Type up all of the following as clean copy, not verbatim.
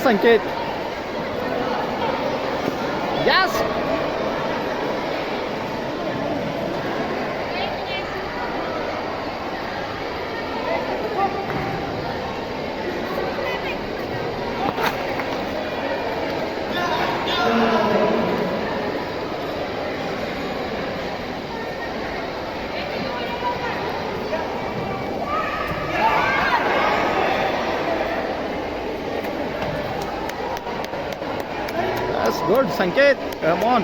Sanket. Yes. That's good, Sanket. Come on.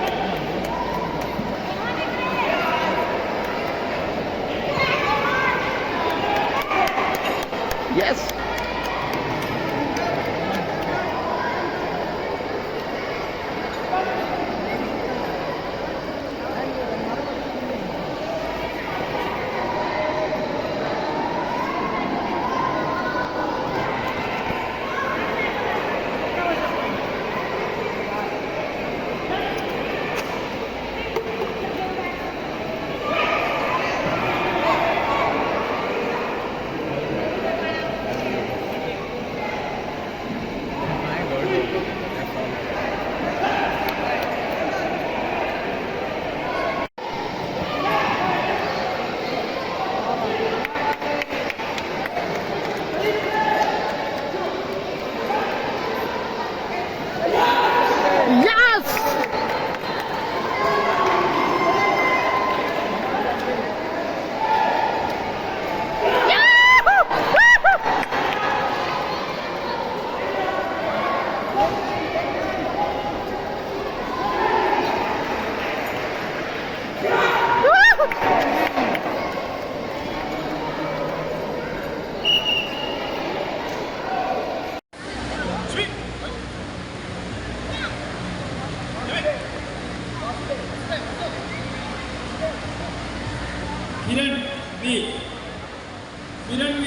Yes. Yes. Kiran V. Kiran V.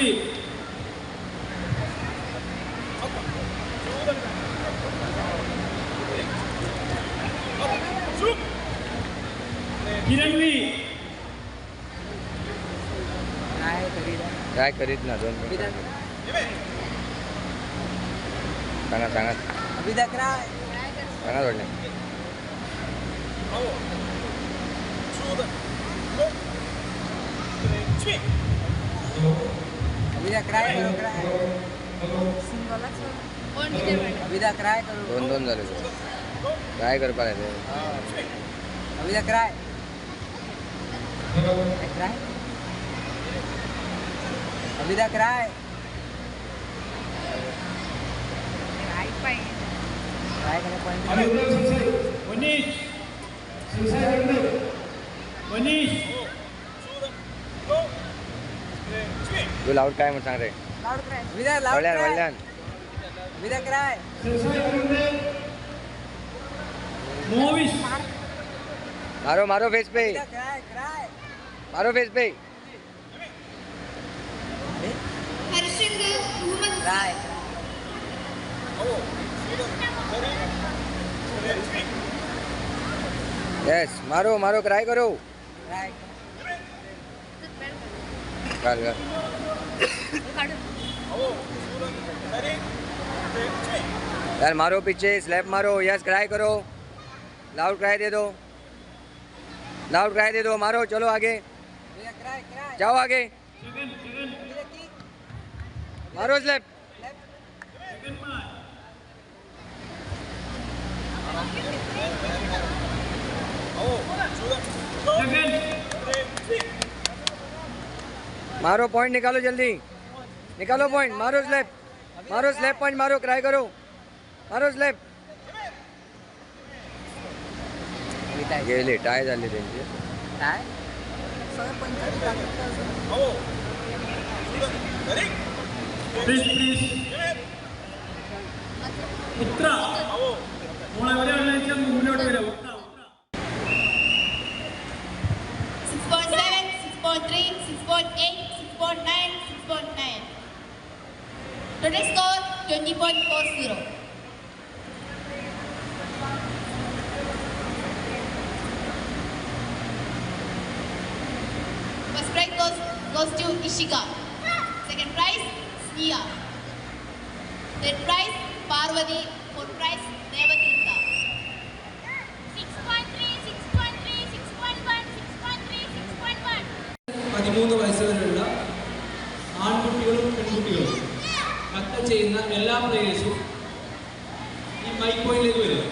Kiran V. काय करीत ना 2 minute. सांगा सांगा सांगा जोडले. दोन दोन झाले. काय करपाक जाय. मनीष. मनीष. तू लाऊड काय म्हणून सांग रे. व्हडल्यान व्हडल्यान. मोविश. मारो मारो फेस पे. मारो फेस पे. यस मारो मारो क्राई करो. कर कर. यार मारो पीछे स्लैप मारो. यस क्राई करो. लाउड क्राई दे दो. लाउड क्राई दे दो. मारो चलो आगे जाओ आगे. मारो स्लैप. मारो पॉइंट निकालो जल्दी. निकालो पॉइंट. मारो स्लैप. मारो स्लैप पॉइंट मारो. क्राई करो. मारो स्लैप. गेले टाय झाले त्यांचे. ഉത്ര മോളെ ഒരാളെ മുന്നോട്ട് വരാം. 6.7, 6.3, 6.8, 6.9, 6.9. Total score 20.40. First prize goes to Ishika. Second prize, Sneha. Third prize, Parvati for prize Devatirtha. 6.3, 6.3, 6.1, 6.3, 6.1. 13 വയസ്സ് വരെയുള്ള ആൺകുട്ടികളും പെൺകുട്ടികളും കത്ത ചെയ്യുന്ന എല്ലാ പ്ലേയേഴ്സും ഈ മൈക്ക് പോയിന്റിലേക്ക് വരിക.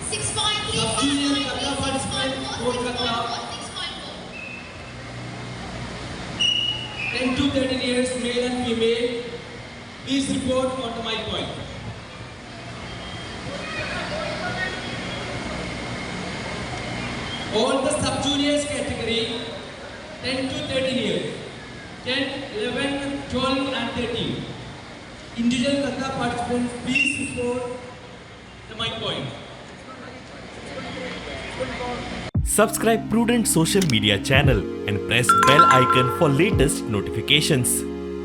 6.3, Sub-junior 6.3, Kata participant, 6.4, Kolkata. 6.4, 6.4. 10 to 13 years, male and female, please report on the mic point. All the sub-juniors category, 10 to 13 years, 10, 11, 12 and 13. Individual Kata participants, please report the mic point. Subscribe Prudent Social Media channel and press bell icon for latest notifications.